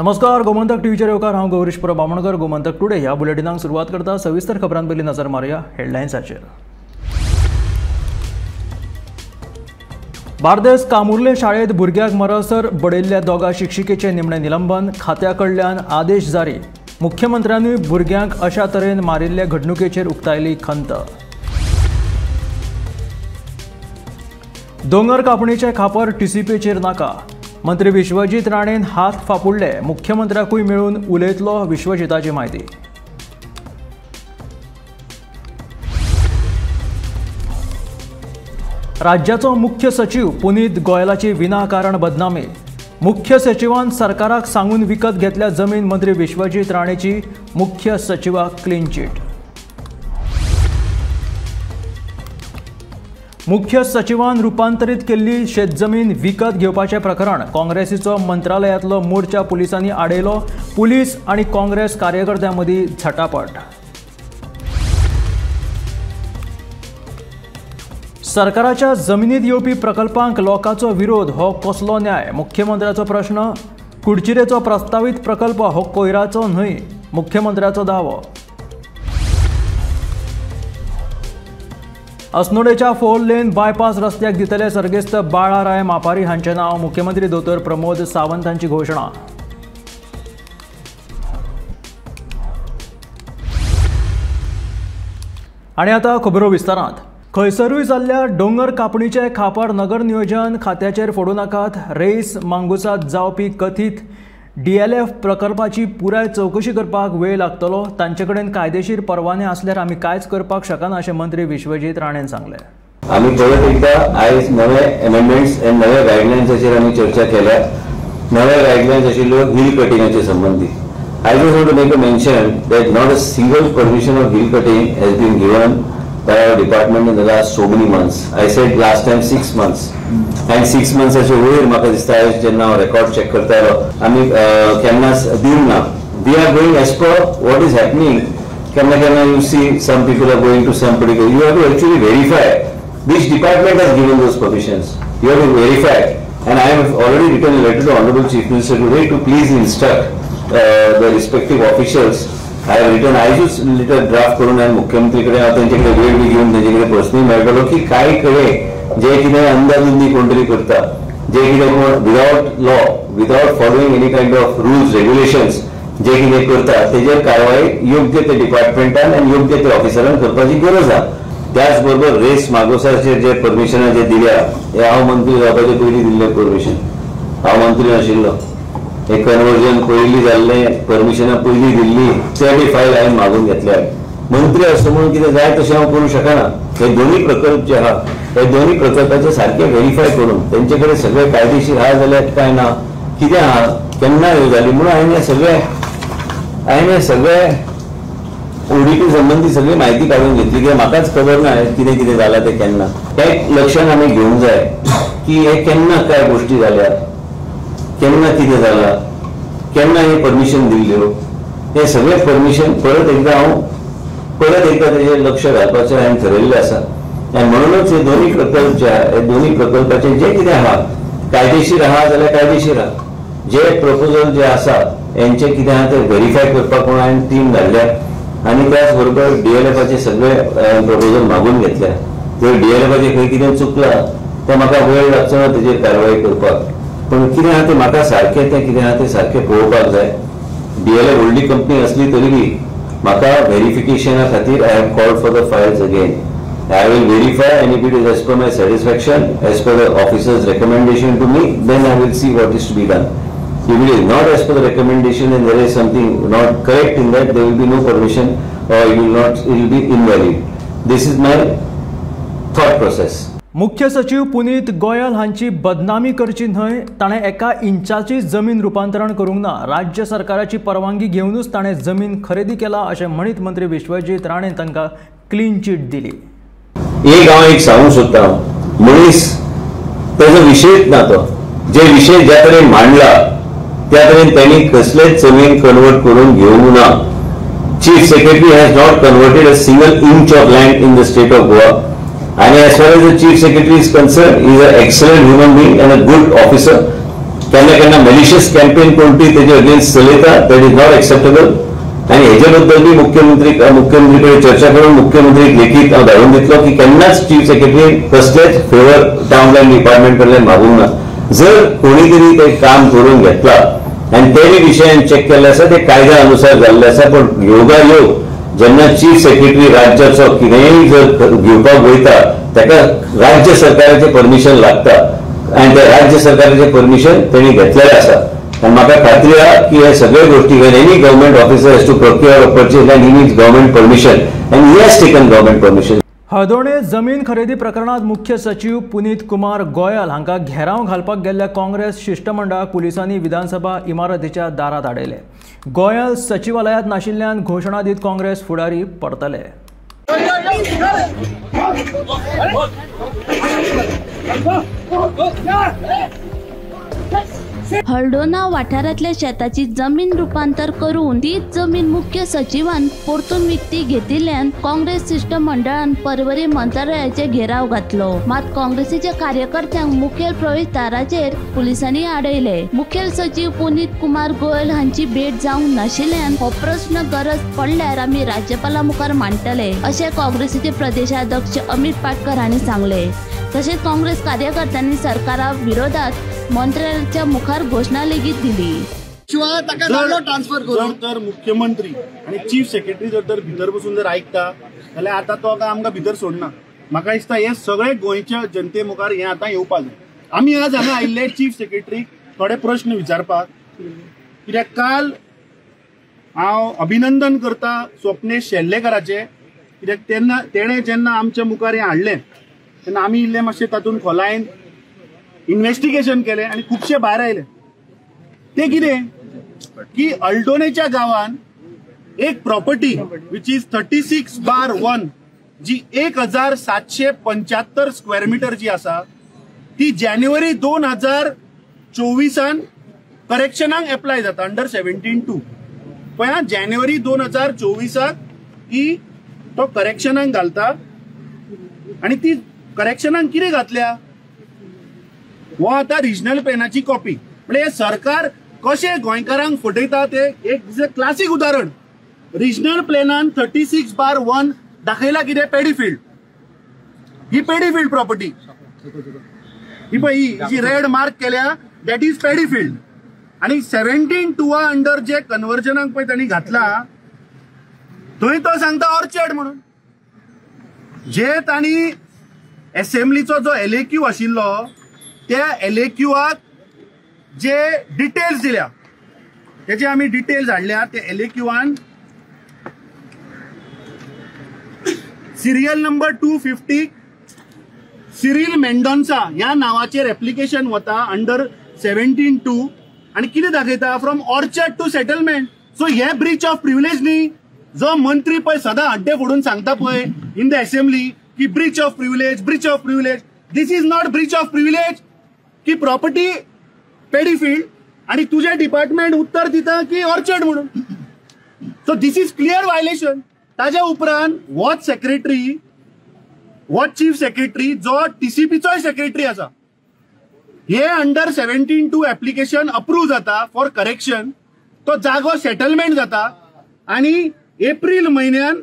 नमस्कार, गोमंतक टीव्हीचेर येवकार. हांव गौरीश परब बामणकर. गोमंतक टुडे ह्या बुलेटिनाक सुरवात करता. सविस्तर खबरां पयलीं नजर मारुया हेडलायन्साचेर. बार्देस कामुर्ले शाळेंत भुरग्याक मरसर बडयल्ल्या दोगा शिक्षिकेचें निमणें निलंबन, खात्या कडल्यान आदेश जारी. मुख्यमंत्र्यानूय भुरग्यांक अशा तरेन मारिल्ले घडणुकेचेर उक्तायली खंत. दोंगर कापणीचें खापर टीसीपीचेर नाका, मंत्री विश्वजीत राणेन हात फापुडले. मुख्यमंत्र्याकूय मेळून उलयतलो विश्वजीताची म्हायती. राज्याचो मुख्य सचिव पुनीत गोयलाची विनाकारण बदनामी. मुख्य सचिवान सरकाराक सांगून विकत घेतल्या जमीन. मंत्री विश्वजीत राणेची मुख्य सचिवाक क्लीन चिट. मुख्य सचिवान रुपांतरीत केल्ली शेतजमीन विकत घेवपाचें प्रकरण काँग्रेसीचो मंत्रालयांतलो मोर्चा पुलिसांनी आडयलो. पुलीस आनी काँग्रेस कार्यकर्त्यां मदीं झटापट. सरकाराच्या जमिनीत येवपी प्रकल्पांक लोकांचो विरोध हो कसलो न्याय, मुख्यमंत्र्याचो प्रश्न. कुडचिरेचो प्रस्तावीत प्रकल्प हो कोयराचो न्हय, मुख्यमंत्र्याचो दावो. अस्नोडेच्या 4 लेन बायपास रस्त्याक दितले सर्गेस्त बाळाराय मापारी हांचें नांव, मुख्यमंत्री दोतोर प्रमोद सावंत हांची घोशणा. आनी आतां खबरो विस्तारांत. खंयसरूय जाल्ल्या दोंगर कापणीचें खापर नगर नियोजन खात्याचेर फोडूं नाकात. रेस मांगुसात जावपी कथीत डीएलएफ प्रकल्पाची पुराय चवकशी करपाक वेळ लागतलो. तांचे कडेन कायदेशीर परवाने आसल्यार आमी कांयच करपाक शकना अशें मंत्री विश्वजीत राणेन सांगलें. आमी परत एकदा आयज नवे एमेंडमेंट्स आनी नवे गायडलायन्साचेर आमी चर्चा केल्या. नवे गायडलायन्स आशिल्ल्यो हिल कटिंगाचे संबंदी. I just want to make a mention that not a single permission of hill cutting has been given by our department in the last so many months. I said last time 6 months. And 6 months अशें वयर म्हाका दिसता आयज जेन्ना हांव record check करतालो आमी केन्नाच दिवंक ना. We are going as per what is happening. केन्ना केन्ना you see some people are going to some particular, you have to actually verify which department has given those permissions. You have to verify. And I have already written a letter to honourable chief minister today to please instruct the respective officials. I have written, आयजूच letter draft करून हांवें मुख्यमंत्री कडेन हांव तेंचे कडेन वेळ बी घेवन तेंचे कडेन पर्सनली मेळटलो की कांय कडेन जे कितें अंदाधुंदी कोण तरी करता, जे कितें कोण without law, without following any kind of rules regulations जे कितें करता तेजेर कारवाय योग्य ते डिपार्टमेंटान आनी योग्य ते ऑफिसरान करपाची गरज आहा. त्याच बरोबर रेस मागोसाचेर जे परमिशनां जे दिल्या, हे हांव मंत्री जावपाचे पयलीं दिल्लें परमिशन. हांव मंत्री नाशिल्लो. हे कन्वर्जन पयलीं जाल्लें, परमिशनां पयलीं दिल्ली, ते बी फायल हांवें मागून घेतल्या. मंत्री आसता म्हणून कितें जाय तशें हांव करूं शकना. हे दोनूय प्रकल्प जे आहा हे दोनूय प्रकल्पाचे सारके व्हेरीफाय करून तेंचे कडेन सगळे कायदेशीर आहा जाल्यार काय ना, कितें आहा, केन्ना ह्यो जाली म्हणून हांवें हे सगळे ओडीपी संबंदी सगळी म्हायती काडून घेतली. कित्याक म्हाकाच खबर ना कितें कितें जालां तें केन्ना. तें लक्षांत आमी घेवंक जाय की हे केन्ना काय गोश्टी जाल्या, केन्ना कितें जालां, केन्ना हे परमिशन दिल्ल्यो, हे सगळे परमिशन परत एकदा हांव परत एकदा तेजेर लक्ष घालपाचें हांवें थरयल्लें आसा. आनी म्हणूनच हे दोनूय प्रकल्प जे आहा हे दोनूय प्रकल्पाचे जे कितें आहा कायदेशीर आहा जाल्यार कायदेशीर आहा, जे प्रपोजल जे आसा हेंचे कितें आहा तें व्हेरीफाय करपाक म्हणून हांवें टीम धाडल्या. आनी त्याच बरोबर डीएलएफाचे सगळे प्रपोजल मागून घेतल्या. जर डीएलएफाचे खंय कितें चुकलां तें म्हाका वेळ लागचो ना तेजेर कारवाय करपाक, पूण कितें आहा तें म्हाका सारकें तें कितें आहा तें सारकें पळोवपाक जाय. डीएलएफ व्हडली कंपनी आसली तरी बी म्हाका व्हेरिफिकेशना खातीर I have called for the files again. I will verify and if it is as per my satisfaction, as per the officers recommendation to me, then I will see what is to be done. If it is not as per the recommendation and there is something not correct in that, there will be no permission or it will not, it will be invalid. This is my thought process. मुख्य सचिव पुनीत गोयल हांची बदनामी करची न्हय, ताणें एका इंचाची जमीन रुपांतरण करूंक ना. राज्य सरकाराची परवानगी घेवनूच ताणें जमीन खरेदी केला अशें म्हणीत मंत्री विश्वजीत राणे तांकां क्लीन चिट दिली. एक हांव एक सांगूंक सोदता, मनीस तेजो विशयच ना तो, जे विशय ज्या तरेन मांडला त्या तरेन तेणी कसलेच जमीन कन्वर्ट करून घेवंक ना. Chief secretary has not converted a single inch of land in the state of Goa. And as far as the Chief Secretary is concerned, he is an excellent human being and a good officer. केन्ना केन्ना malicious campaign कोण तरी तेजे against चलयता, that is not acceptable. आनी हेजे बद्दल बी मुख्यमंत्री कडेन चर्चा करून मुख्यमंत्रीक लेखीत हांव धाडून दितलो की केन्नाच चीफ सेक्रेटरी कसलेच फेवर टावन प्लॅन डिपार्टमेंट कडल्यान मागूंक ना. जर कोणी तरी ते काम करून घेतला आनी तेय विशयान चॅक केल्लें आसा, ते कायद्या अनुसार जाल्लें आसा. पण योगायोग जेन्ना चीफ सेक्रेटरी राज्याचो कितेंय जर घेवपाक वयता ताका राज्य सरकाराचें परमिशन लागता आनी त्या राज्य सरकाराचें परमिशन तेणी घेतलेलें आसा. आनी म्हाका खात्री आहा की हे सगळे गोश्टी when any government officer has to procure or purchase land he needs government permission and he has taken government permission. हळदोणे जमीन खरेदी प्रकरणात मुख्य सचिव पुनीत कुमार गोयल हांकां घेराव घालपाक गेल्ल्या काँग्रेस शिश्टमंडळाक पुलिसांनी विधानसभा इमारतीच्या दारात आडयले. गोयल सचिवालयांत नाशिल्ल्यान घोशणा दीत काँग्रेस फुडारी परतले. हळदोणा वाठारांतल्या शेताची जमीन रुपांतर करून तीच जमीन मुख्य सचिवान परतून विकती घेतिल्ल्यान काँग्रेस शिश्टमंडळान परवरी मंत्रालयाचे घेराव घातलो. मात काँग्रेसीच्या कार्यकर्त्यांक मुखेल प्रवेशदाराचेर पुलिसांनी आडयले. मुखेल सचिव पुनीत कुमार गोयल हांची भेट जावंक नाशिल्ल्यान हो प्रस्न गरज पडल्यार आमी राज्यपाला मुखार मांडटले अशें काँग्रेसीचे प्रदेशाध्यक्ष अमित पाटकर हांणी सांगले. तशेंच काँग्रेस कार्यकर्त्यांनी सरकारा विरोधात मंत्रालयाच्या मुखार घोषणा लेगीत दिली. जर तर मुख्यमंत्री आणि चीफ सेक्रेटरी जर तर भितर बसून जर आयकता जाल्यार आतां तो आमकां भितर सोडना. म्हाका दिसता हे सगळे गोंयच्या जनते मुखार हे आतां येवपाक जाय. आमी आज हांगा आयिल्ले चीफ सेक्रेटरीक थोडे प्रश्न विचारपाक, कित्याक काल हांव अभिनंदन करता स्वप्नेश शेल्लेकराचें, कित्याक तेन्ना तेणें जेन्ना आमच्या मुखार हें हाडलें तेन्ना आमी इल्ले मातशें तातूंत खोलायेन इन्वेस्टिगेशन केलें आनी खुबशे भायर आयले. ते कितें की अल्डोनेच्या गांवान एक प्रॉपर्टी which is 36/1 जी 1775 स्क्वेअर मिटर जी आसा ती जानेवारी 2024 करेक्शनाक एप्लाय जाता अंडर 17(2). पळय जानेवारी 2024 ही तो करेक्शनाक घालता आनी ती करेक्शनाक कितें घातल्या हो आतां रिजनल प्लॅनाची कॉपी. म्हणजे हे सरकार कशें गोंयकारांक फटयता ते एक क्लासीक उदाहरण. रिजनल प्लॅनान 36/1 दाखयला कितें पेडीफिल्ड, ही पेडीफिल्ड प्रॉपर्टी ही पळय ही जी रेड मार्क केल्या that is paddy field. आनी 17(2 अंडर जे कन्वर्जनाक पळय तांणी घातला थंय तो सांगता ऑर्चर्ड म्हणून. जे तांणी एसेंब्लीचो जो LAQ आशिल्लो त्या LAQाक जे डिटेल्स दिल्या तेजे आमी डिटेल्स हाडल्या. ते LAQान सिरियल नंबर 250 सिरील मेंडोन्सा ह्या नांवाचेर एप्लिकेशन वता अंडर 17(2 आनी कितें दाखयता from orchard to settlement. So hey breach of privilege न्ही. जो मंत्री पळय सदां हड्डे फोडून सांगता पळय इन the assembly की breach of privilege, breach of privilege, this is not breach of privilege. की प्रॉपर्टी पेडीफिल्ड आणि तुझे डिपार्टमेंट उत्तर दिता की ऑर्चर्ड म्हणून. So this is clear violation. ताज्या उपरांत watch secretary, watch chief secretary जो टीसीपीचोय सेक्रेटरी आसा, हे अंडर 17(2 एप्लिकेशन अप्रूव्ह जाता फॉर करेक्शन. तो जागो सेटलमेंट जाता आणि एप्रिल म्हयन्यान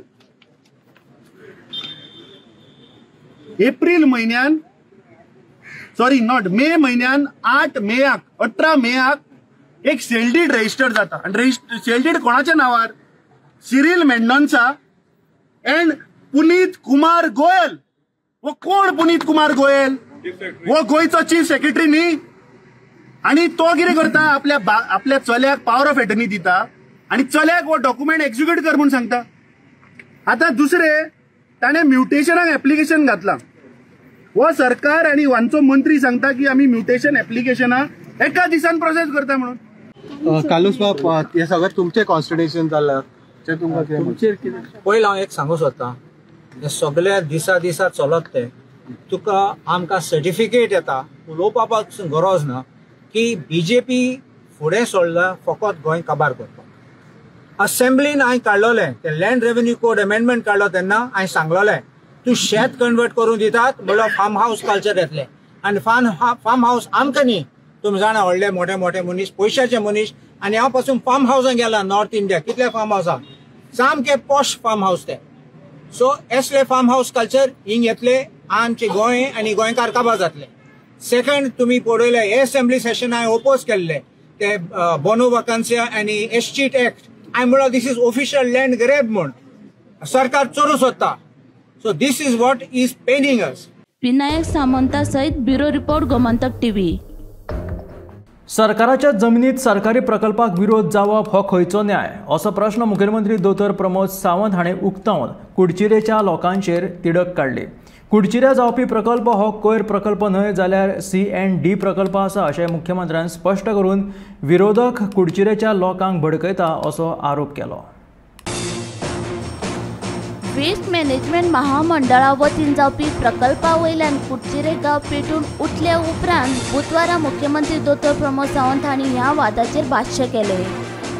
सॉरी not मे म्हयन्यान 8 मेयाक 18 मेयाक एक सेल did register जाता. आनी सेल did कोणाच्या नांवार? सिरील मेंडोन्सा एंड पुनीत कुमार गोयल. वो कोण पुनीत कुमार गोयल? वो गोंयचो चीफ सेक्रेटरी न्ही. आनी तो कितें करता आपल्या आपल्या चल्याक पावर ऑफ एटर्नी दिता आनी चल्याक हो डॉक्युमेंट एक्झिक्यूट कर म्हूण सांगता. आतां दुसरें ताणें म्युटेशनाक एप्लिकेशन घातलां. हो सरकार आनी हांचो मंत्री सांगता की आमी म्युटेशन एप्लिकेशनां एका दिसान प्रोसेस करता म्हणून. कालूस बाब, हे सगळें तुमचें कॉन्स्टिट्युशन जालां तें तुमकां कितें? पयलीं हांव एक सांगू सोदतां, हे सगळे दिसा दिसा चलत ते तुका आमकां सर्टिफिकेट येता उलोवपा पासून गरज ना की बीजेपी फुडें सोडला फकत गोंय काबार करपाक. असेंब्लीन हांवें काडलोलें तें लँड रेव्हेन्यू कोड अमेंडमेंट काडलो तेन्ना हांवें सांगलोलें तूं शेत कन्वर्ट करून दितात म्हणल्यार फार्म हावस कल्चर येतलें आनी फार्म हावस आमकां न्ही तुमी जाणा व्हडले मोठे मोठे मनीस, पयशाचे मनीस. आनी हांव पासून फार्म हावसान गेला नॉर्थ इंडिया, कितले फार्म हावसा सामके पॉश फार्म हावस ते. सो असले फार्म हावस कल्चर हिंग येतले आमचे गोंय आनी गोंयकार काबार जातले. सेकंड, तुमी पळयले हे असेंब्ली सेशन हांवें ओपोज केल्ले ते बोनो वकान्सिया आनी एस्चीट एक्ट. हांवें म्हणलो this is official land grab म्हूण सरकार चोरू सोदता. So this is what is paining us. Vinayak Samanta सहित ब्युरो रिपोर्ट, गोमंतक टीव्ही. सरकाराच्या जमनीत सरकारी प्रकल्पाक विरोध जावप हो खंयचो न्याय असो प्रश्न मुखेलमंत्री दोतोर प्रमोद सावंत हाणें उक्तावन कुडचिरेच्या लोकांचेर तिडक काडली. कुडचिऱ्या जावपी प्रकल्प हो कोयर प्रकल्प न्हय जाल्यार C&D प्रकल्प आसा अशें मुख्यमंत्र्यान स्पश्ट करून विरोधक कुडचिरेच्या लोकांक भडकयता असो आरोप केलो. वेस्ट मॅनेजमेंट महामंडळा वतीन जावपी प्रकल्पा वयल्यान कुडचिरे गांव पेटून उठले उपरांत बुधवारा मुख्यमंत्री दोतोर प्रमोद सावंत हांणी ह्या वादाचेर भाश्य केलें.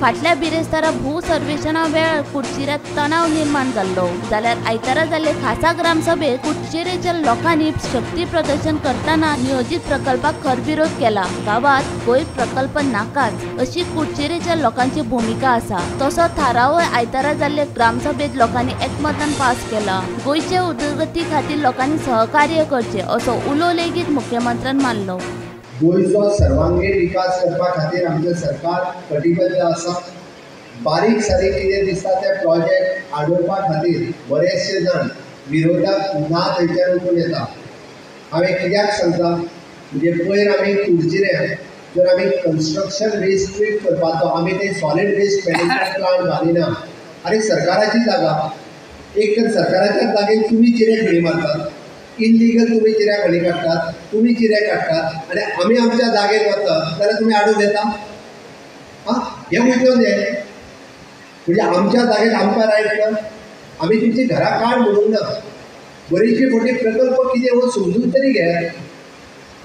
फाटल्या बिरेस्तारा भू सर्वेक्षणा वेळार कुडचिऱ्यात तणाव निर्माण जाल्लो, जाल्यार आयतारा जाल्ले खासा ग्रामसभेत कुडचिरेच्या लोकांनी शक्ती प्रदर्शन करतना नियोजीत प्रकल्पाक खर विरोध केला. गांवात गोंय प्रकल्प नाकाच अशी कुडचिरेच्या लोकांची भुमिका आसा, तसो थारावय आयतारा जाल्ले ग्रामसभेत लोकांनी एकमतान पास केला. गोंयचे उदरगती खातीर लोकांनी सहकार्य करचे असो उलो लेगीत मुख्यमंत्र्यान मारलो. गोंयचो सर्वांगीण विकास करपा खातीर आमचें सरकार कटिबद्ध आसा. बारीक सारीक कितें दिसता ते प्रोजेक्ट आडोवपा खातीर बरेचशे जाण विरोधाक ना थंयच्यान उठून येता. हांवें कित्याक सांगता म्हणजे पयर आमी कुडचिऱ्यां जर आमी कन्स्ट्रक्शन वेस्ट ट्रीट करपाचो आमी ते सॉलीड वेस्ट मॅनेजमेंट प्लांट बांदिना. आनी सरकाराची जागा, एक तर सरकाराच्या जागेर तुमी चिरे खणी मारतात, इलिगल तुमी चिऱ्या खणी काडटात, तुमी चिरे काडटात आनी आमी आमच्या जागेर वतात जाल्यार तुमी आडून येता. आं, हें उठोवन हें म्हणजे आमच्या जागेर आमकां रायट ना, आमी तुमची घरां काड म्हणूंक ना. बरीचशी फावटी प्रकल्प कितें हो समजून तरी घेयात.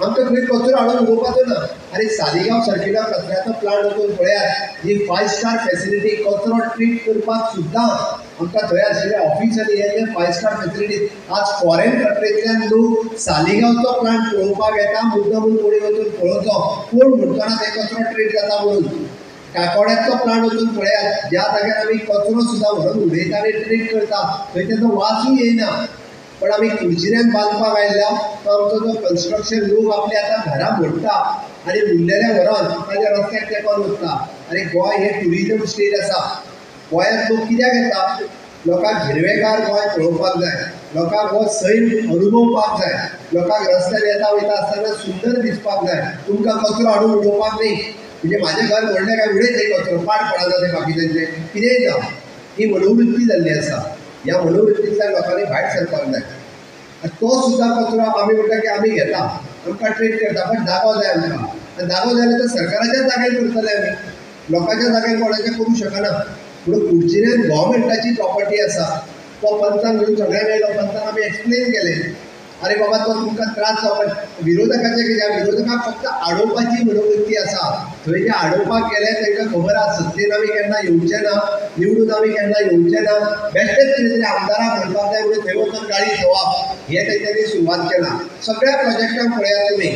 आमकां खंय कचरो हाडून उडोवपाचो ना. आनी सालिगांव सारकिल्ल्या कचऱ्याचो प्लांट वचून पळयात, ही 5 स्टार फॅसिलिटी कचरो ट्रीट करपाक सुद्दां आमकां थंय आशिल्ले ऑफिसरी हे ते 5 स्टार फॅसिलिटी. आज फॉरेन कंट्रींतल्यान लोक सालिगांवचो प्लांट पळोवपाक येता, मुद्दामून कोणी वचून पळोवचो, कोण म्हणटो ना थंय कचरो ट्रीट जाता म्हणून. काकोड्याचो प्लांट वचून पळयात, ज्या जाग्यार आमी कचरो सुद्दां व्हरून उडयता आनी ट्रीट करता थंय तेजो वासूय येयना. पण आमी कुडचिऱ्यान बांदपाक आयल्या तो आमचो जो कन्स्ट्रक्शन लोक आपले आतां घरां मोडटा आनी उरलेल्या व्हरोन ताज्या रस्त्याक तेंकोन वता. आनी गोंय हें ट्युरिजम स्टेट आसा. गोंयांत लोक कित्याक येता? लोकांक हिरवेगार गोंय पळोवपाक जाय, लोकांक हो सैम अनुभवपाक जाय, लोकांक रस्त्यार येता वयता आसतना सुंदर दिसपाक जाय. तुमकां कचरो हाडून उडोवपाक न्ही. म्हणजे म्हाजें घर व्हडलें काय उडयत थंय कचरो, पाड पडना तें बाकीच्यांचें कितेंय जावं. ही मनोवृत्ती जाल्ली आसा. ह्या मनोवृत्तींतल्यान लोकांनी भायर सरपाक जाय. तो सुद्दां कचरो आमी म्हणटा की आमी घेता, आमकां ट्रीट करता, पण जागो जाय आमकां. आनी जागो जाय जाल्यार सरकाराच्या जाग्यार करतले आमी, लोकांच्या जाग्यार कोणाच्या करूंक शकना. म्हणून कुडचिऱ्यान गव्हर्मेंटाची प्रॉपर्टी आसा. तो पंचान घेवन सगळ्यांक आयलो, पंचान आमी एक्सप्लेन केलें, अरे बाबा तो तुमकां त्रास जावपाक. विरोधकाचें कित्याक, विरोधकांक फक्त आडोवपाची मनोवृत्ती आसा. थंय जे आडोवपाक गेले तांकां खबर आसा सत्तेन आमी केन्ना येवचे ना, निवडून आमी केन्ना येवचे ना, बेश्टेच कितें तरी आमदाराक म्हणपाक जाय म्हणून थंय वचून गाळी खावप हें तेंच्यांनी सुरवात केला. सगळ्या प्रोजेक्टांक पळयात तुमी.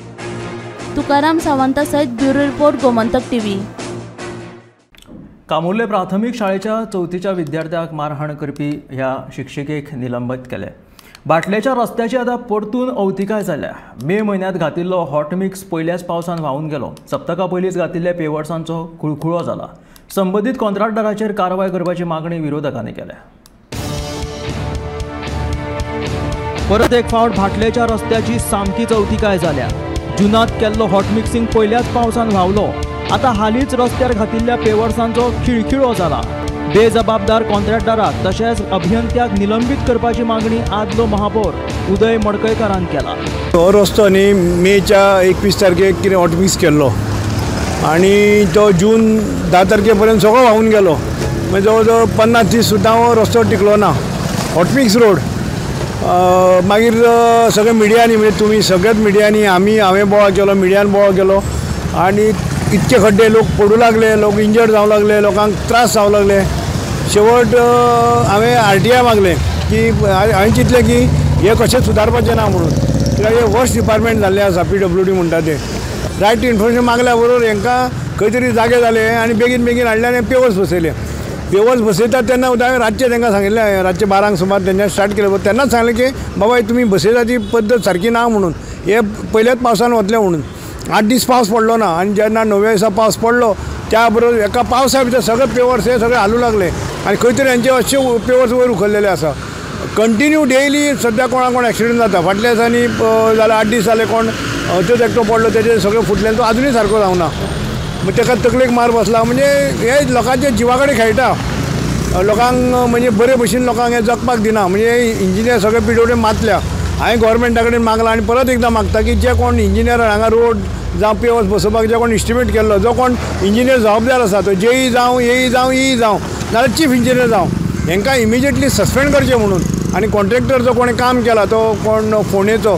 तुकाराम सावंता सहित bureau report, Gomantak TV. Camurlim प्राथमीक शाळेच्या चवथीच्या विद्यार्थ्याक मारहाण करपी ह्या शिक्षिकेक निलंबीत केले. बाटलेच्या रस्त्याची आतां परतून अवतिकाय जाल्या. मे म्हयन्यांत घातिल्लो हॉटमिक्स पयल्याच पावसान व्हांवून गेलो. सप्तका पयलींच घातिल्ल्या पेवर्सांचो खुळखुळो जाला. संबंदीत कॉन्ट्रॅक्टराचेर कारवाय करपाची मागणी विरोधकांनी केल्या. परत एक फावट भाटलेच्या रस्त्याची सामकी चवतिकाय जाल्या. जुनांत केल्लो हॉटमिक्सिंग पयल्याच पावसान व्हांवलो. आतां हालींच रस्त्यार घातिल्ल्या पेवर्सांचो खिळखिळो जाला. बेजबाबदार कॉन्ट्रॅक्टराक तशेंच अभियंत्याक निलंबीत करपाची मागणी आदलो महापौर उदय मडकयकारान केला. हो रस्तो न्ही मेच्या 21 तारखेक कितें हॉटमिक्स केल्लो आनी तो जून 10 तारखे पर्यंत सगळो व्हांवून गेलो. मागीर जवळ जवळ 50 दीस सुद्दां हो रस्तो टिकलो ना. हॉटमिक्स रोड मागीर सगळे मिडियांनी, म्हणजे तुमी सगळ्याच मिडियांनी, आमी हांवें बोवाळ केलो, मिडियान बोवाळ केलो आनी इतके खड्डे, लोक पडूं लागले, लोक इंजर्ड जावं लागले, लोकांक त्रास जावं लागले. शेवट हांवें RTI मागलें की हांवें चिंतलें की हें कशें सुदारपाचें ना म्हणून, कित्याक हें वर्स्ट डिपार्टमेंट जाल्लें आसा PWD म्हणटा तें. रायट टू इन्फॉर्मेशन मागल्या बरोबर हांकां खंय तरी जागे जाले आनी बेगीन बेगीन हाडले आनी पेवर्स बसयले. पेवर्स बसयतात तेन्ना हांवें रातचें तांकां सांगिल्लें, रातचे 12 सुमार तेंच्यांनी स्टार्ट केलें, तेन्नाच सांगलें की बाबा तुमी बसयता ती पद्दत सारकी ना म्हणून, हे पयल्याच पावसान वतलें म्हणून. 8 दीस पावस पडलो ना आनी जेन्ना 9व्या दिसा पावस पडलो त्या बरोबर एका पावसा भितर सगळे पेवर्स हे सगळे हालूं लागले आनी खंय तरी हांचे अशे पेवर्स वयर उखल्लेले आसा. कंटिन्यू डेली सद्या कोणा कोण एक्सिडंट जाता. फाटल्या दिसांनी जाल्यार 8 दीस जाले कोण थंयच एकटो पडलो, तेजे सगळें फुटलें, तो आजुनूय सारको जावना, मागीर ताका तकलेक मार बसला. म्हणजे हे लोकांच्या जिवा कडेन खेळटा, लोकांक म्हणजे बरे भशेन लोकांक हें जगपाक दिना. म्हणजे इंजिनियर सगळे पिडब्ल्यूडी मातल्या. हांवें गोवोरमेंटा कडेन मागलां आनी परत एकदां मागता की जे कोण इंजिनियर हांगा रोड जावं पेवर्स बसोवपाक जे कोण इस्टिमेट केल्लो, जो कोण इंजिनियर जबाबदार आसा, तो जेई जावं, एई जावं, ई जावं, नाजाल्यार चीफ इंजिनियर जावं, हांकां इमिजिएटली सस्पेंड करचें म्हणून. आनी कॉन्ट्रॅक्टर जो कोणें काम केला तो कोण फोंडेचो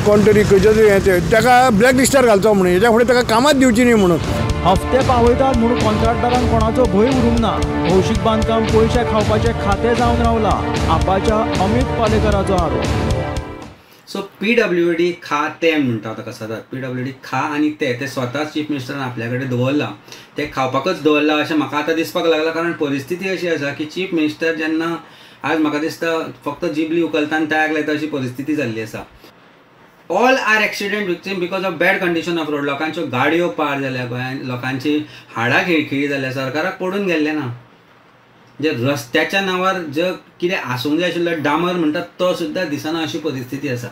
कोण तरी खंयचो तरी हें तें ताका ब्लॅक लिस्टार घालचो म्हणून, हेच्या फुडें ताका कामाच दिवची न्ही म्हणून. हफ्ते पावयतात म्हणून कॉन्ट्रॅक्टरांक कोणाचो भंय उरूंक ना. भौशीक बांदकाम पयशे खावपाचें खातें जावन रावलां, आपाच्या अमित पालेकराचो आरोप. सो पीडब्ल्यूडी खा ते म्हणटा ताका सदांच, पीडब्ल्यूडी खा आनी ते ते स्वताच चीफ मिनिस्टरान आपल्या कडेन दवरलां, ते खावपाकच दवरलां अशें म्हाका आतां दिसपाक लागलां. कारण परिस्थिती अशी आसा की चीफ मिनिस्टर जेन्ना आज म्हाका दिसता फक्त जिबली उखलता आनी तयार लायता अशी परिस्थिती जाल्ली आसा. All are accident victim because of bad condition of road. लोकांच्यो गाडयो पार जाल्या गोंयांत, लोकांची हाडां खिळखिळी जाल्या, सरकाराक पडून गेल्लें ना. जे रस्त्याच्या नांवार जे कितें आसूंक जाय आशिल्लो डामर म्हणटात तो सुद्दां दिसना अशी परिस्थिती आसा.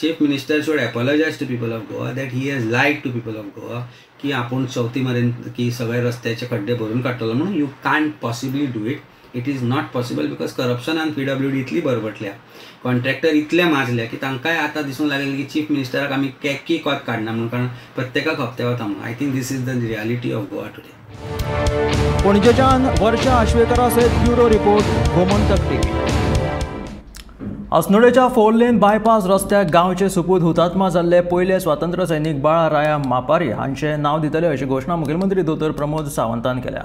Chief minister should apologise to people of Goa that he has lied to people of Goa की आपूण चवथी मेरेन की सगळे रस्त्याचे खड्डे भरून काडटलो म्हणून. You can't possibly do it, it is not possible because करप्शनान पीडब्ल्यूडी इतली बरबटल्या, कॉन्ट्रॅक्टर इतले माजले की तांकांय आतां दिसूंक लागलें की चीफ मिनिस्टराक आमी केकी कोत काडना म्हणून, कारण प्रत्येकाक हप्ते वता म्हणून. I think this is the reality of Goa today. पणजेच्यान वर्षा आश्वेकरा सयत ब्युरो रिपोर्ट, गोमंतक टीव्ही. अस्नोडेच्या 4 लेन बायपास रस्त्याक गांवचे सुपूत हुतात्मा जाल्ले पयले स्वातंत्र्य सैनीक बाळा राया मापारी हांचें नांव दितले अशी घोशणा मुखेलमंत्री दोतोर प्रमोद सावंतान केल्या.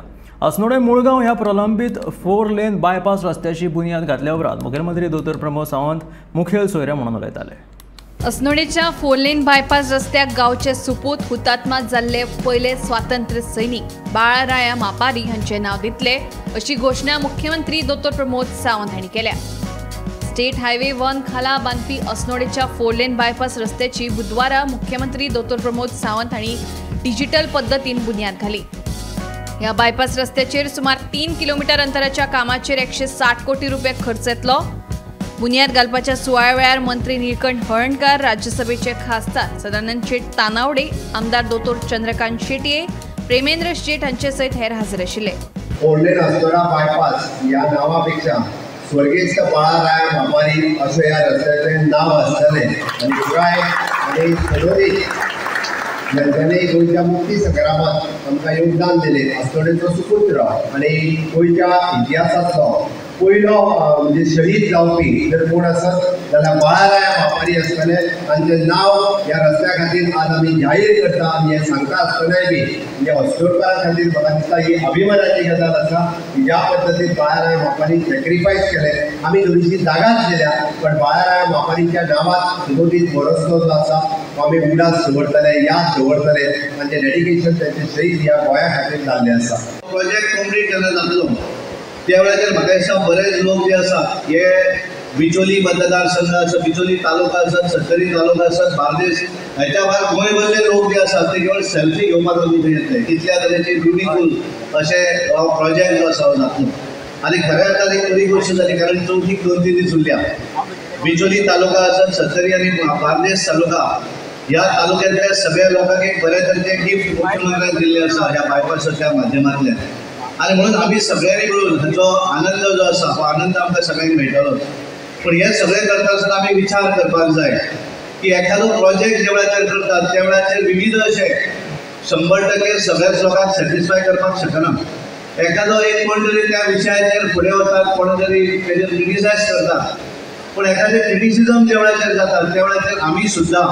अस्नोडे मुळगांव ह्या प्रलंबीत 4 लेन बायपास रस्त्याची बुन्याद घातल्या उपरांत मुखेलमंत्री दोतोर प्रमोद सावंत मुखेल सोयरे म्हणून उलयताले. अस्नोडेच्या 4 लेन बायपास रस्त्याक गांवचे सुपूत हुतात्मा जाल्ले पयले स्वातंत्र्य सैनीक बाळा राया मापारी हांचें नांव दितले अशी घोशणा मुख्यमंत्री दोतोर प्रमोद सावंत हांणी केल्या. स्टेट हायवे 1 खाला बांदपी अस्नोडेच्या 4 लेन बायपास रस्त्याची बुधवारा मुख्यमंत्री दोतोर प्रमोद सावंत हांणी डिजिटल पद्दतीन बुन्याद घाली. ह्या बायपास रस्त्याचेर सुमार 3 किलोमीटर अंतराच्या कामाचेर 160 कोटी रुपये खर्च येतलो. बुन्याद घालपाच्या सुवाळ्या वेळार मंत्री निळकंठ हळर्णकार, राज्यसभेचे खासदार सदानंद शेट तानावडे, आमदार दोतोर चंद्रकांत शेटये, प्रेमेंद्र शेट हांचे सयत हेर हजर आशिल्ले. 4 लेन अस्नोडा बायपास ह्या नांवापेक्षा स्वर्गेस्त बाळा राया मापारी अशें ह्या रस्त्याचें नांव आसतलें आनी पुराय आनी सदोदीत ज्यांच्यानी गोंयच्या मुक्ती संग्रामात आमकां योगदान दिलें, अस्नोडेचो सुपुत्र आनी गोंयच्या इतिहासांतलो पयलो म्हणजे शहीद जावपी जर कोण आसत जाल्यार बाळा राया मापारी आसतले. तांचें नांव ह्या रस्त्या खातीर आज आमी जाहीर करता आनी हें सांगता आसतनाय बी म्हणजे अस्नोडकारां खातीर म्हाका दिसता ही अभिमानाची गजाल आसा की ज्या पद्दतीन बाळा राया मापारी सॅक्रिफायस केलें. आमी थोडीशी जागाच दिल्या पण बाळा राया मापारीच्या नांवात सदोदीत हो रस्तो जो आसा तो आमी उडास दवरतले, याद दवरतले. तांचें डेडिकेशन, तांचें शहीद ह्या गोंया खातीर जाल्लें आसा. प्रोजेक्ट कंप्लीट जेन्ना जातलो त्या वेळाचेर म्हाका दिसता बरेच लोक जे आसा हे बिचोली मतदारसंघ आसा, बिचोली तालुका आसत, सत्तरी तालुका आसत, बार्देस ह्याच्या भायर गोंयभरले लोक जे आसात ते केवळ सेल्फी घेवपाक लागून थंय येतले. इतल्या तरेचे ब्युटिफूल अशें हो प्रोजेक्ट जो आसा हो जातलो. आनी खऱ्या अर्थान एक बरी गोश्ट जाली, कारण चवथीक 2-3 दीस उरल्या. बिचोली तालुका आसत, सत्तरी आनी बार्देस तालुका ह्या तालुक्यांतल्या सगळ्या लोकांक एक बऱ्या तरेचें गिफ्ट मुख्यमंत्र्यान दिल्लें आसा ह्या बायपासाच्या माध्यमांतल्यान. आनी म्हणून आमी सगळ्यांनी मेळून हाचो आनंद जो आसा हो आनंद आमकां सगळ्यांक मेळटलो. पूण हें सगळें करता आसतना आमी विचार करपाक जाय की एखादो प्रोजेक्ट ज्या वेळाचेर करतात त्या वेळाचेर विविध अशे 100% सगळ्याच लोकांक सॅटिस्फाय करपाक शकना. एखादो एक कोण तरी त्या विशयाचेर फुडें वतात, कोण तरी तेजेर क्रिटिसायज करतात, पूण एखादें क्रिटिसिजम ज्या वेळाचेर जाता त्या वेळाचेर आमी सुद्दां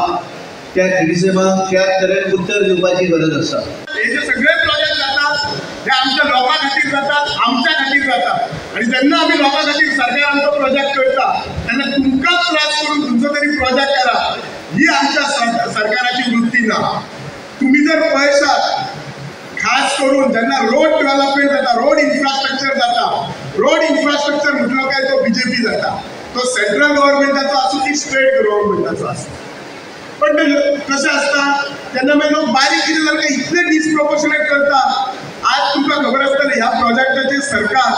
त्या क्रिटिसिजमाक त्या तरेन उत्तर दिवपाची गरज आसा. हे जे सगळे प्रोजेक्ट जातात हे आमच्या लोकां खातीर जातात, आमच्या खातीर जातात. आनी जेन्ना आमी लोकां खातीर सरकार आमचो प्रोजेक्ट करता तेन्ना तुमकांच त्रास करून तुमचो तरी प्रोजेक्ट करा ही आमच्या सरकाराची वृत्ती. ना. तुम्ही जर पळयशात खास करून जेन्ना रोड डेव्हलपमेंट जाता, रोड इन्फ्रास्ट्रक्चर जाता, रोड इन्फ्रास्ट्रक्चर म्हटलो काय तो बीजेपी जाता, तो सेंट्रल गव्हर्नमेंटाचो आसूं की स्टेट गव्हर्नमेंटाचो आसूं. पण ते कशें आसता तेन्ना मागीर लोक बारीक कितें जालें काय इतले डिसप्रोपोर्शनेट करता. आज तुमकां खबर आसतलें ह्या प्रोजेक्टाचेर सरकार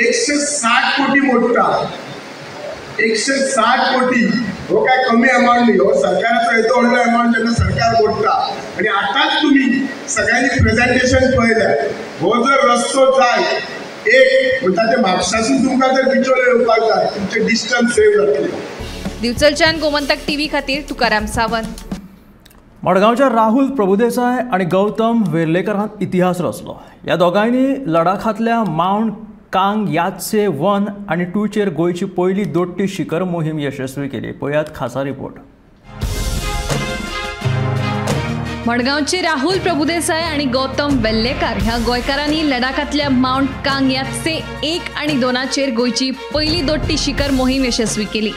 160 कोटी मोडटा. 160 कोटी हो काय कमी अमावंट न्ही, हो सरकाराचो येदो व्हडलो अमावंट जेन्ना सरकार मोडटा. आनी आतांच तुमी सगळ्यांनी प्रेजेंटेशन पळयलें, हो जर रस्तो जाय एक म्हणटा ते म्हापशासून तुमकां जर बिचोले येवपाक जाय तुमचें डिस्टन्स सेव जातलें. दिवचलच्यान गोमंतक टीव्ही खातीर तुकाराम सावंत. मडगांवच्या राहुल प्रभुदेसाय आनी गौतम वेर्लेकरान इतिहास रचलो. ह्या दोगांयनी लडाखांतल्या मावंट कांग यात्से 1 आनी 2 चेर गोंयची पयली दोट्टी शिखर मोहीम यशस्वी केली. पळयात खासा रिपोर्ट. मडगांवचे राहुल प्रभुदेसाय आणि गौतम वेल्लेकर ह्या गोंयकारांनी लडाखांतल्या मावंट कांग यात्से 1 आनी 2 गोंयची पयली दोट्टी शिखर मोहीम यशस्वी केली.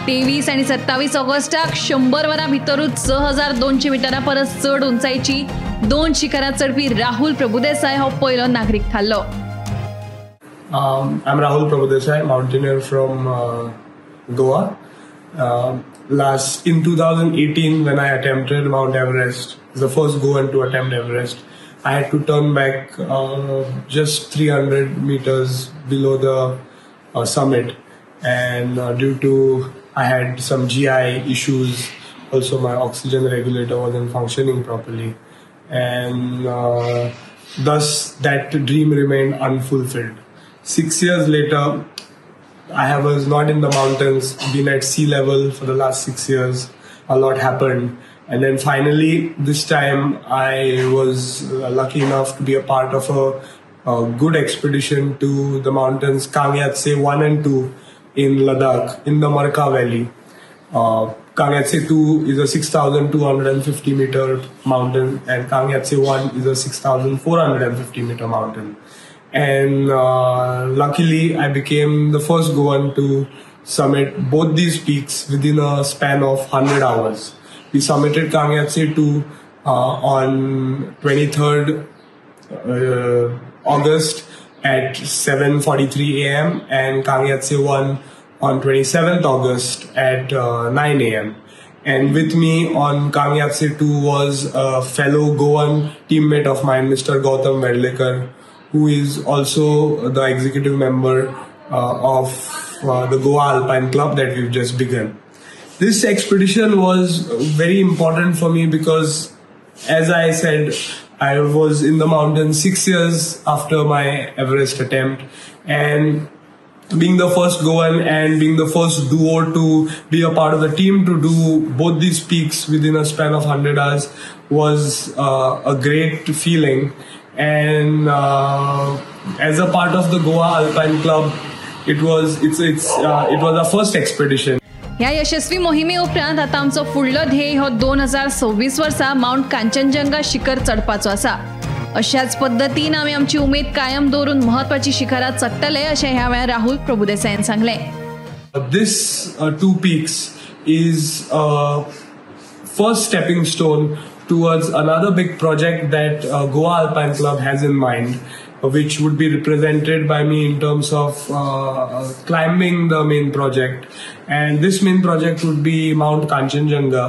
23 आणि 27 ऑगस्टाक 100 वरां भितरूच 6200 मिटरां परस चड उंचायेची 2 शिखरां चडपी राहुल प्रभुदेसाय हो पयलो नागरीक थारलो. I'm Rahul Prabhudesai, mountaineer from Goa. Last in 2018, when I attempted Mount Everest, the first Goan to attempt Everest, I had to turn back just 300 meters below the summit, and due to I had some GI issues, also my oxygen regulator wasn't functioning properly, and thus that dream remained unfulfilled. 6 years later, I was not in the mountains, been at sea level for the last 6 years. A lot happened. And then finally, this time I was lucky enough to be a part of a good expedition to the mountains Kang Yatse 1 and 2 in Ladakh, in the Markha Valley. Kang Yatse 2 is a 6,250 meter mountain and Kang Yatse 1 is a 6,450 meter mountain. And luckily I became the first Goan to summit both these peaks within a span of 100 hours. We summited Kang Yatse 2 on 23rd August at 7:43 a.m. and Kang Yatse 1 on 27th August at 9 a.m. And with me on Kang Yatse 2 was a fellow Goan teammate of mine, Mr. Gautam Verlekar, who is also the executive member of the Goa Alpine Club that we've just begun. This expedition was very important for me because, as I said, I was in the mountains 6 years after my Everest attempt, and being the first Goan and being the first duo to be a part of the team to do both these peaks within a span of 100 hours was a great feeling. And as a part of the Goa Alpine Club, it was our first expedition. ह्या यशस्वी मोहिमे उपरांत आतां आमचो फुडलो ध्येय हो 2026 वर्सा मावंट कांचनजंगा शिखर चडपाचो आसा. अशाच पद्दतीन आमी आमची उमेद कायम दवरून म्हत्वाची शिखरां चडटले अशें ह्या वेळार राहुल प्रभुदेसायान सांगलें. This two peaks is first stepping stone towards another big project that Goa Alpine Club has in mind, which would be represented by me in terms of climbing the main project. And this main project would be Mount Kanchenjunga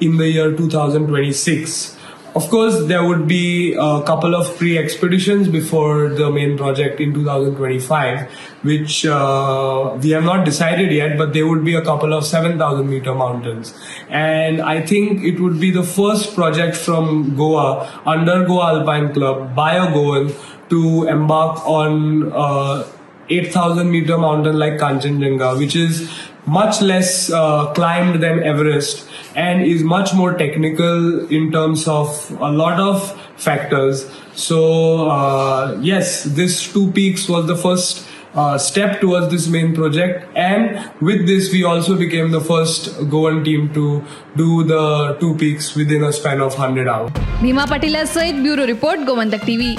in the year 2026. Of course, there would be a couple of pre-expeditions before the main project in 2025, which we have not decided yet, but there would be a couple of 7,000 meter mountains. And I think it would be the first project from Goa, under Goa Alpine Club, by a Goan, to embark on 8,000 meter mountain like Kanchenjunga, which is much less climbed than Everest and is much more technical in terms of a lot of factors. So yes, this two peaks was the first step towards this main project, and with this we also became the first Goan team to do the two peaks within a span of 100 hours. Bhima Patil सहित bureau report, Gomantak TV.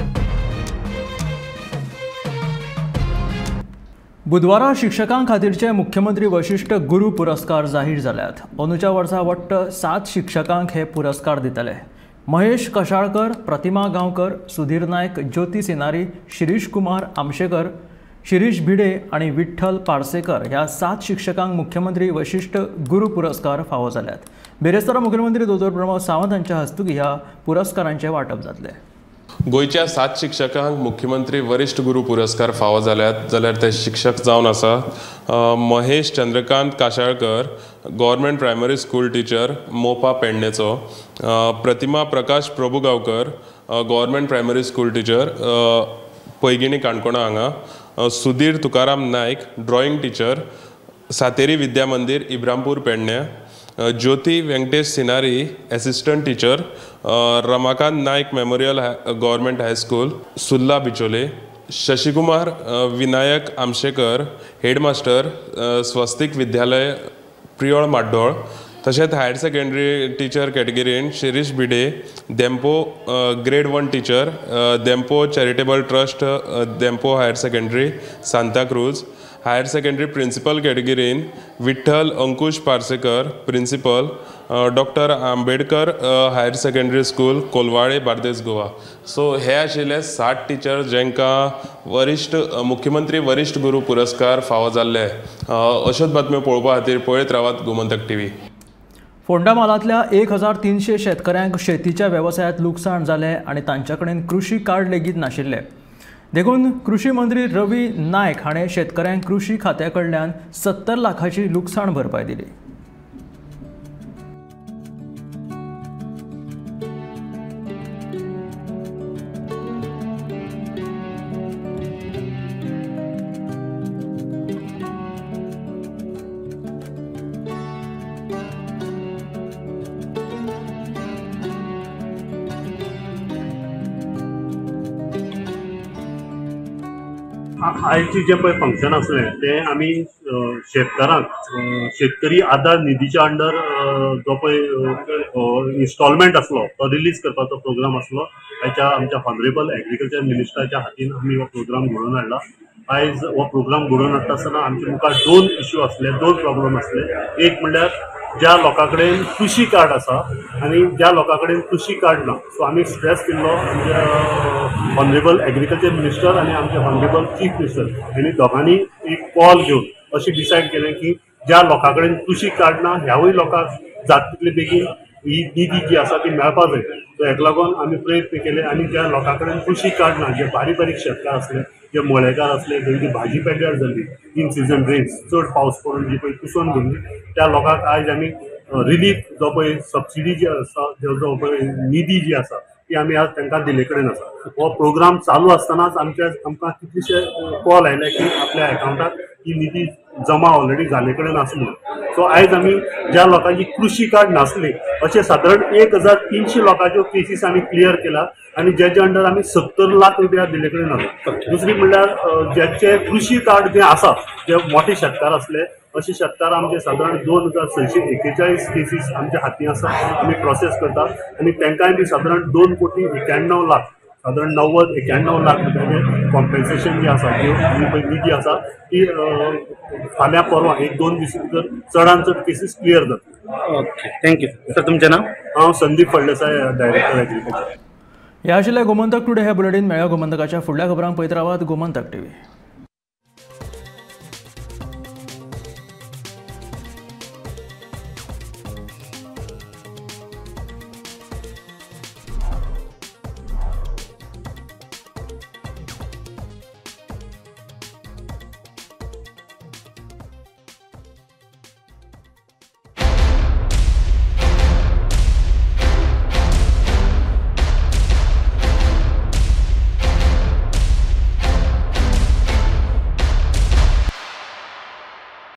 बुधवारा शिक्षकां खातीरचे मुख्यमंत्री वशिष्ठ गुरू पुरस्कार जाहीर जाल्यात. अंदूच्या वर्सा वट्ट 7 शिक्षकांक हे पुरस्कार दितले. महेश कशाळकर, प्रतिमा गांवकर, सुधीर नायक, ज्योती सिनारी, शिरीष कुमार आमशेकर, शिरीष भिडे आनी विठ्ठल पार्सेकर ह्या 7 शिक्षकांक मुख्यमंत्री वशिष्ठ गुरू पुरस्कार फावो जाल्यात. बिरेस्तारा मुख्यमंत्री दोतोर प्रमोद सावंत हांच्या हस्तुकीं ह्या पुरस्कारांचें वांटप जातलें. गोंयच्या 7 शिक्षकांक मुख्यमंत्री वरिश्ठ गुरू पुरस्कार फावो जाल्यात जाल्यार ते शिक्षक जावन आसा Mahesh Chandrakant Kashalkar, government primary school teacher, Mopa पेडणेचो; Pratima Prakash Prabhugaonkar, government primary school teacher, Paigini Canacona हांगा; Sudhir Tukaram Naik, drawing teacher, Sateri Vidya Mandir, Ibrampur Pedne; Jyoti Venkatesh Sinari, assistant teacher, Ramakant Naik memorial government high school, Surla Bicholim; Shashikumar Vinayak Amshekar, headmaster, Swastik Vidyalaya, Priol Maddol; तशेंच higher secondary teacher कॅटेगरीन Shirish Bhide, Dempo grade 1 teacher, Dempo charitable trust, Dempo higher secondary, Santacruz; higher secondary principal कॅटेगरीन Vitthal Ankush Parsekar, principal, doctor Ambedkar higher secondary school, Colvale, Bardez, Goa. So हे आशिल्ले 7 teacher जांकां वरिश्ठ मुख्यमंत्री वरिश्ठ गुरू पुरस्कार फावो जाल्ले. अश्योच बातम्यो पळोवपा खातीर पळयत रावात गोमंतक टीव्ही. फोंडा म्हालांतल्या 1300 शेतकऱ्यांक शेतीच्या वेवसायांत लुकसाण जालें आनी तांचे कडेन कृशी कार्ड लेगीत नाशिल्लें. देखून कृशी मंत्री रवी नायक हाणें शेतकऱ्यांक कृशी खात्या कडल्यान 70 लाखाची लुकसाण भरपाय दिली. आयचे जे पळय फंक्शन आसलें तें आमी शेतकारांक शेतकरी आदार निधीच्या अंडर जो पळय इन्स्टॉलमेंट आसलो तो रिलीज करपाचो प्रोग्राम आसलो. आयच्या आमच्या ऑनरेबल एग्रीकल्चर मिनिस्टराच्या हातीन आमी हो प्रोग्राम घडोवन हाडला. आयज हो प्रोग्राम घडोवन हाडटा आसतना आमच्या मुखार 2 इश्यू आसले, 2 प्रॉब्लम आसले. एक म्हणल्यार ज्या लोकां कडेन कृशी कार्ड आसा आनी ज्या लोकां कडेन कृशी कार्ड ना. सो आमी स्ट्रेस केल्लो आमच्या ऑनरेबल एग्रीकल्चर मिनिस्टर आनी आमचे ऑनरेबल चीफ मिनिस्टर हांणी दोगांनी एक कॉल घेवन अशें डिसायड केलें की ज्या लोकां कडेन कृशी कार्ड ना ह्यावूय लोकांक जाता तितले बेगीन ही निधी जी आसा ती मेळपा जाय. सो हेका लागून आमी प्रयत्न केले आनी ज्या लोकां कडेन कृशी कार्ड ना, जे बारीक बारीक शेतकार आसले, जे मळेकार आसले, जेंची भाजी पेड्ड्यार जाल्ली इन सिजन रेन्स, चड पावस पडून जी पळय कुसोवन गेल्ली, त्या लोकांक आयज आमी रिलीफ जो पळय सबसिडी जी आसा, जो पळय निधी जी आसा ती आमी आज तांकां दिल्ले कडेन आसा. हो प्रोग्राम चालू आसतनाच आमकां कितलेशे कॉल आयले की आपल्या एकावंटाक ही निधी जमा ऑलरेडी जाल्ले कडेन आसा म्हणून. सो आयज आमी ज्या लोकांची कृशी कार्ड नासली अशें सादारण 1300 लोकांच्यो केसीस आमी क्लियर केला आनी जेच्या अंडर आमी 70 लाख रुपया दिल्ले कडेन आसा. दुसरी म्हणल्यार ज्याचे कृशी कार्ड जे आसा, जे मोठे शेतकार आसले अशे शेतकार आमचे सादारण 2641 केसीस आमच्या हाती आसा, आमी प्रोसेस करतात आनी तांकांय बी सादारण 2 कोटी 91 लाख, सादारण 90-91 लाख रुपयाचें कॉम्पेन्सेशन जें आसा, जी पळय निधी आसा ती फाल्यां परवां 1-2 दीस भितर चडान चड केसीस क्लियर जाता. Okay, thank you sir. तुमचें नांव? हांव संदीप फळदेसाय, डायरेक्टर एग्रीकल्चर. ह्या आशिल्लें गोमंतक टुडे हे बुलेटीन. मेळ्या गोमंतकाच्या फुडल्या खबरांक पळयत रावात गोमंतक टीव्ही.